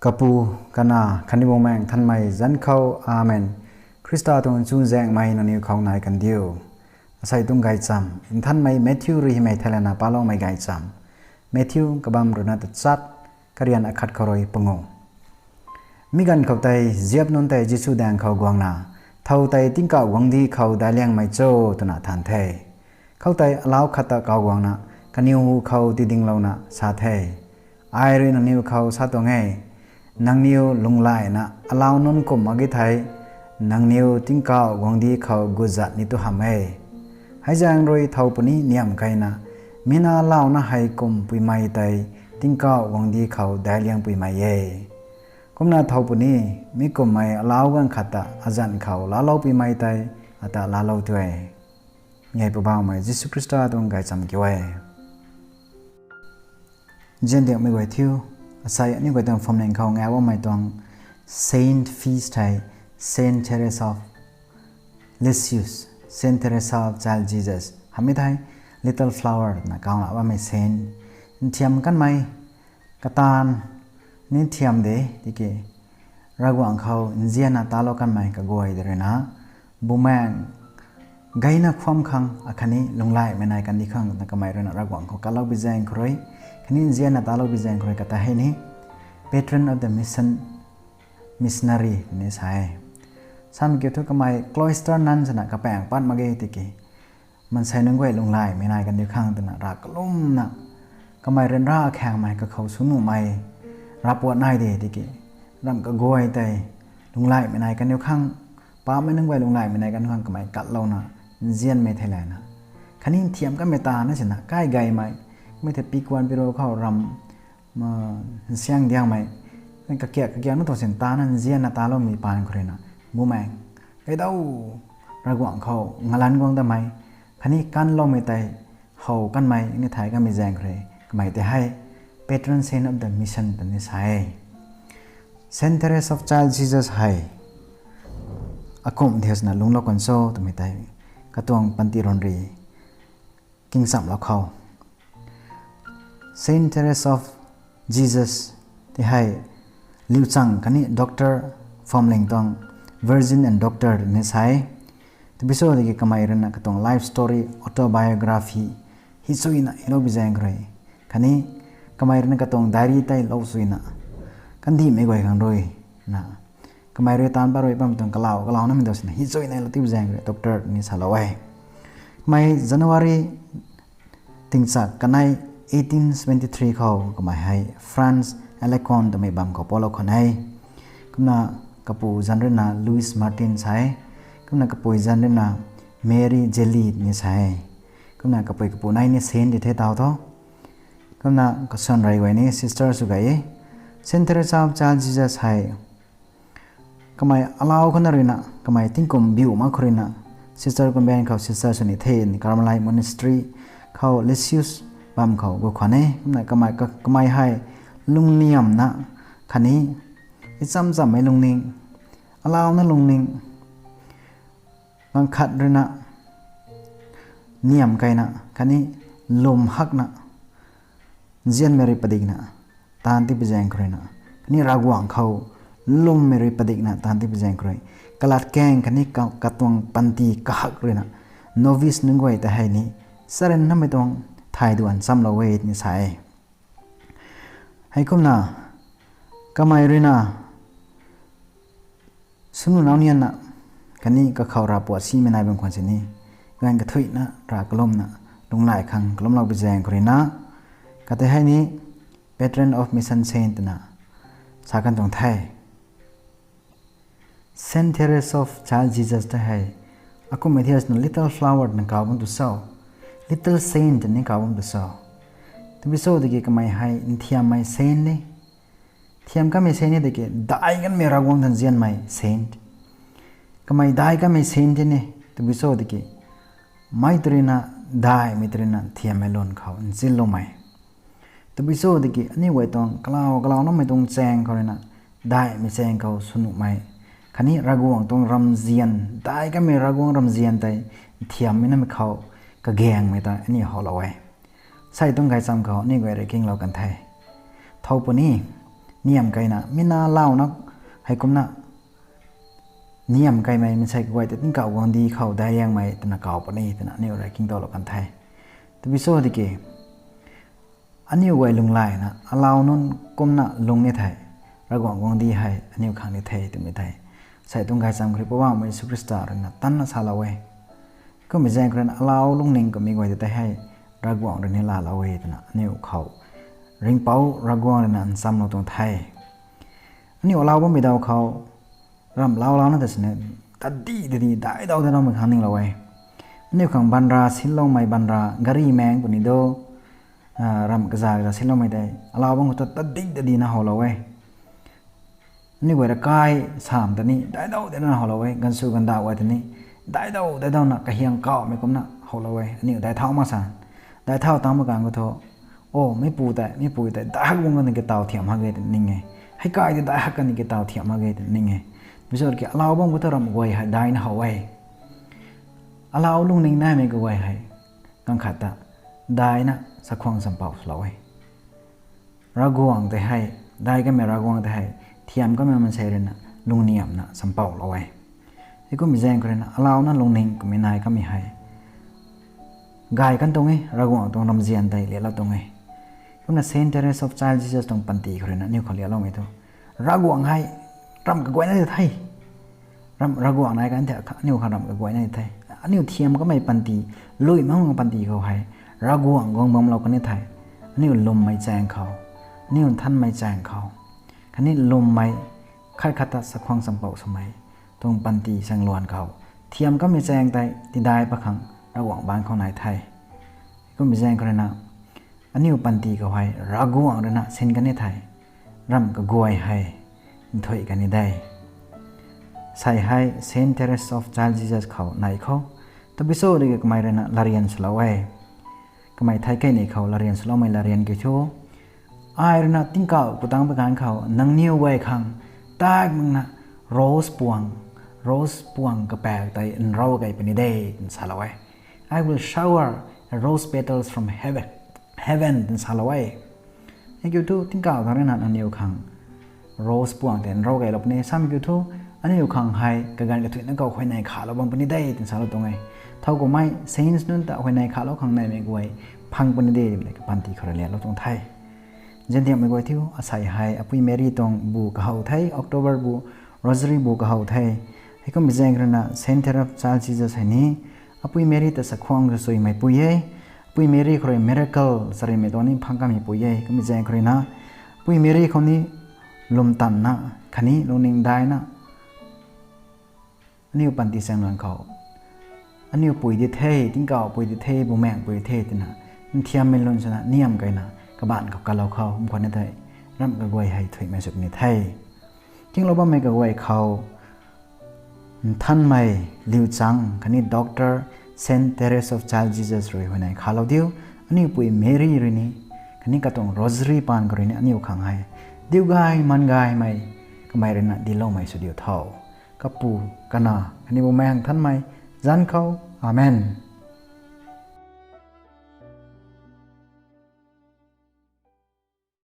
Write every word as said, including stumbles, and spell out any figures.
Kapu, Kanac khatni Bumaengh Nthanmei zanc khou, Amen. Khrista tuang chuzaenghmei nangniw khou nai kandiu. Asei tuang gaychamv Nthanmei Matthew rui hymei theilayna paloumei gaychamv. Matthew kabamv ruina tachat, karian akhat khou rui pangu. Mi ganv khou tei ziap nunc tei Jisu daeng khou guangna, thow tei tingkauh guangcdic khou daic liangmei cho, twna than the. Khoutei alau khat ta kauc guangna, kaniw hu khou tidinglouna sa the, Ai rui nangniw khou sa tuang e, nangniw lunghlaicna alau nunc kumh mak ge thei, nangniw tingkauh guangcdic khou gutzat ni tu hamh e. Hei zaeng rui thow puni niamh keyna, mi na launa hei kumhpuimei tei tingkauh guangcdic khou daic liangpuimei e. Kumna thow puni, mi kumhmei alau ganv khat ta azanc khou laalou puimei tei ata laalou tu e. Ngai Poubauhmei Jisu Khrista tuang gaychamv kiu e. Nzian diakmei guay thiu, asei aniu guay tuang phwamling khou ngau bammei tuang saint feast hei Saint Teresa of Lisieux, Saint Teresa of Child Jesus, hamhmei thei Little Flower twna kauna bammei saint. Nthiam kanmei, kataanv ni nthiam de tiki, Ravguangc khou nzianna talou kanmei kaguay de ruina, Bumaengh gayna khwan khang akhatni lunghlaicmei nai kandi khang twna kamei ruina Ravguangc khou kalou bi zaeng khou rui, khatni nzianna talou bi zaeng khou rui kata hei ni Patron of the Mission, Missionary ni sa e. Samei kiu thu kamei cloister nun swna kapaeng pat mak ge tiki, maansei nunc guay lunghlaicmei nai kandiu khang twna rav kalumna, kamei ryanra akhaengmei kakhou sw nuhmei ravpuat nai de tiki, ramh kaguay tei lunghlaicmei nai kandiu khang, paapcmei nunc guay lunghlaicmei nai kandiu khang kamei katlouna, nzianmei theilayna, khatni nthiam kanmei tana sina kai gaymei, mi thei pikuan piro khou ramh nsiang diangmei, kakiak kakiak na tuang sin tana nzianna taloumei paan khou ruina, Bumaengh gaydau, Ravguangc khou ngalanc guang damei, khatni kanloumei tei how kanmei ni thay kanmei zaeng khou rui, kamei tei hei Patron Saint of the Mission twni sa e. Saint Teresa of Child Jesus hei akumh thiu sina lungclou kan cho twmei tei, katuang panty run ri kingchamlou khou, Saint Teresa of Jesus tei hei liuchang khatni doctor phwamling tuang, virgin and doctor ni sa e. Tabui cho tiki kamei ruina katuang life story, autobiography, hichuina hilou bi zaeng khou rui, khatni kamei ruina katuang diary tei lou suina, kandihmei guay khang rui na, kamei rui taanv pat rui bam tuang kalau kalauna mei dau sina hichuina lou ti bi zaeng khou rui doctor ni salou e. Kamei January tingchak kanei eighteen seventy three khou kamei hei France, Alençon twmei bam khou poulou khwan e. Kumna kapu zanc ruina Louis Martin sa e. Kumna kapui zanc ruina Mary Gellé ni sa e. Kumna kapui kapu nei ni saint di the tau tho. Kumna kasuan rey guay ni sister sw gay e. Saint Teresa of Child Jesus hei kamei alau khou na ruina, kamei tingkum biu mak khou ruina, sister convent khou sister sw ni the, Carmelite Monastery khou Lisieux bam khou gu khwan e. Kumna kamei, ka-, kamei hei lungniamna khatni ichamchammei lungning, alauna lungning, ganv khat ruina niam keyna khatni lwm hakna nzianmei rui padikna taanv ti bi zaeng khou ruina, khatni Ravguangc khou lwmmei rui padikna taanv ti bi zaeng khou rui, kalatkaeng khatni ka-, katuang panty kahak ruina, novice nunc guay ta hei ni charynmei tuang thay duan nchamlou e ni sa e. Heikumna kamei ruina swnu nau nianna khatni kakhou ravpuat simei nai bam khwan sini, ganv kathuina rav kalumna, lunglai khang kalumlou bi zaeng khou ruina, katei hei ni Patron of Mission Saint twna sa kan tuang the. Saint Teresa of Child Jesus tei hei akumhmei thiu sina Little Flower twna kau bam tu cho, Little Saint ni kau bam tu cho? Tabui cho tiki kamei hei nthiammei saint ni, nthiam kanmei saint ni tiki daih kanmei Ravguangc ta nzianmei saint. Kamei daih kanmei saint ti ni, tabui cho tiki mei tw ruina, daihmei tw ruina nthiammei lun khou nzinloumei. Tabui cho tiki aniu guay tuang kalau, kalau namei tuang chaeng khou ruina, daihmei chaeng khou sw nuhmei, khatni Ravguangc tuang ramzian, daih kanmei Ravguangc ramzian tei nthiammei namei khou kagaengmei ta aniu howlou e. Sei tuang gaychamv khou aniu guay rui kinglou kan the. Thow puni, niam kaina, mi na launa, heikumna niam kaimei mansei kaguay tei tingkauh guangcdic khou daic liangmei twna kaw puni twna aniu rui kingtow lou kan the. Tabui cho tiki, aniu guay lunghlaina alau nunc kumna lung ni thei, Ravguangc guangcdic hei aniu khang ni the twmei tei, sei tuang gaychamv khou rui Poubauhmei Jisu Khrista ruina tanna salou e. Kummei zaeng khou ruina alau lungning kummei guay tei hei Ravguangc rui ni laalou e twna aniu khou ringhpouc Ravguangc ruina nchamlou tuang the. Aniu alau bammei daw khou, ramh lau launa ta sini, tadih tadih, daicdau daicdaumei khang ninglou e. Aniu khang banra sinloumei banra, gari maeng puni do, ramh kaza kaza sinloumei tei alau bam khou ta tadih tadihna howlou e. Aniu guay rui kai samh ta ni daicdau daicdauna howlou e, ganvsu gandauh guay ta ni daicdau daicdauna kahiang kauhmei kumna howlou e. Aniu daic thau mak san, daic thau tangc mak kang khou thu, o, meipu tei, meipui tei daic hak bam kani kataw thiam hak ge twna ning e. Hei kai tei daic hak kani kataw thiam hak ge twna ning e. Tabui cho tiki alau bam khou thu ramh guay hei daicna how e. Alau lungning naimei kaguay hei, ganv khat ta daicna chakhwang champouh swlou e. Ravguangc tei hei, daic kamei Ravguangc tei hei, thiam kamei mansei ruina lungniamna champouhlou e. Hei kummei zaeng khou ruina alauna lungning kummei nai kamei hei gay kan tuang e, Ravguangc tuang ramzian tei lialou tuang e. Kumna Saint Teresa of Child Jesus tuang panty khou ruina aniu khou lialoumei thu, Ravguangc hei ramh kaguayna di the. Ravguangc nai kan the, aniu khang ramh kaguayna di the. Aniu thiam kamei panty, lui mak panty khou hei, Ravguangc guang bamlou kan ni the. Aniu lwmmei chaeng khou, aniu nthanmei chaeng khou, khatni lwmmei khat khat ta chakhwang champouh swmei tuang panty chaengluan khou, thiam kamei chaeng tei tidai pakhang Ravguangc baanc khou nai the. Kummei zaeng khou ruina, aniu panty khou hei Ravguangc ruina sin kan ni the, ramh kaguay hei nthuih kan ni de. Sei hei Saint Teresa of Child Jesus khou nai khou, tabui cho tiki kamei ruina latryan swlou e. Kamei thei kei ni khou latryan swloumei latryan kiu thu, ai ruina tingkauh khou tangc pui ganv khou nangniw guay khang tak makna rose puang, rose puang kapaek tei nrou kei puni de, twna salou e. I will shower rose petals from heaven, heaven, twna salou e. Hei kiu thu tingkauh thangc ruina nangniw khang rose puang tei nrou keylou puni, samei kiu thu, aniu khang hei kaganv kathuicna khou huayney khalou bam puni de, twna salou tuang e. Thow kummei saints nunc ta huayney khalou khang naimei guay phang puni de, twmei kapanty khou rui lialou tuang the. Nziandiakmei guay thiu, asei hei Apui Meri tuang bu kahow the, October bu, Rosary bu kahow the. Hei kummei zaeng khou ruina Saint Teresa of Child Jesus hei ni, Apui Meri ta chakhwang swsuimeipui e. Apui Meri khou rui miracle charynmei tuang ni phang kammeipui e. Kummei zaeng khou ruina, Apui Meri khou ni lwmtanna, khatni lungning daicna, aniu panty chaengluan khou, aniu pui di the, tingkauh pui di the, bumaengh pui the twna, nthiammei lun swna niam kaina, kabaanc khou kalou khou, mkhwan ni thei, ramh kaguay hei thuihmei sw puni the. Kinglou bammei kaguay khou, nthanmei, liu chang, khatni Doctor Saint Teresa of Child Jesus rui huayney khalou diu, aniu pui Meri rui ni, khatni katuang Rosary paan khou rui ni aniu khang hei, diu gay, man gaymei, kamei ruina diloumei sw diu tho. Kapu, Kanac, khatni Bumaengh Nthanmei, zanc khou. Amen.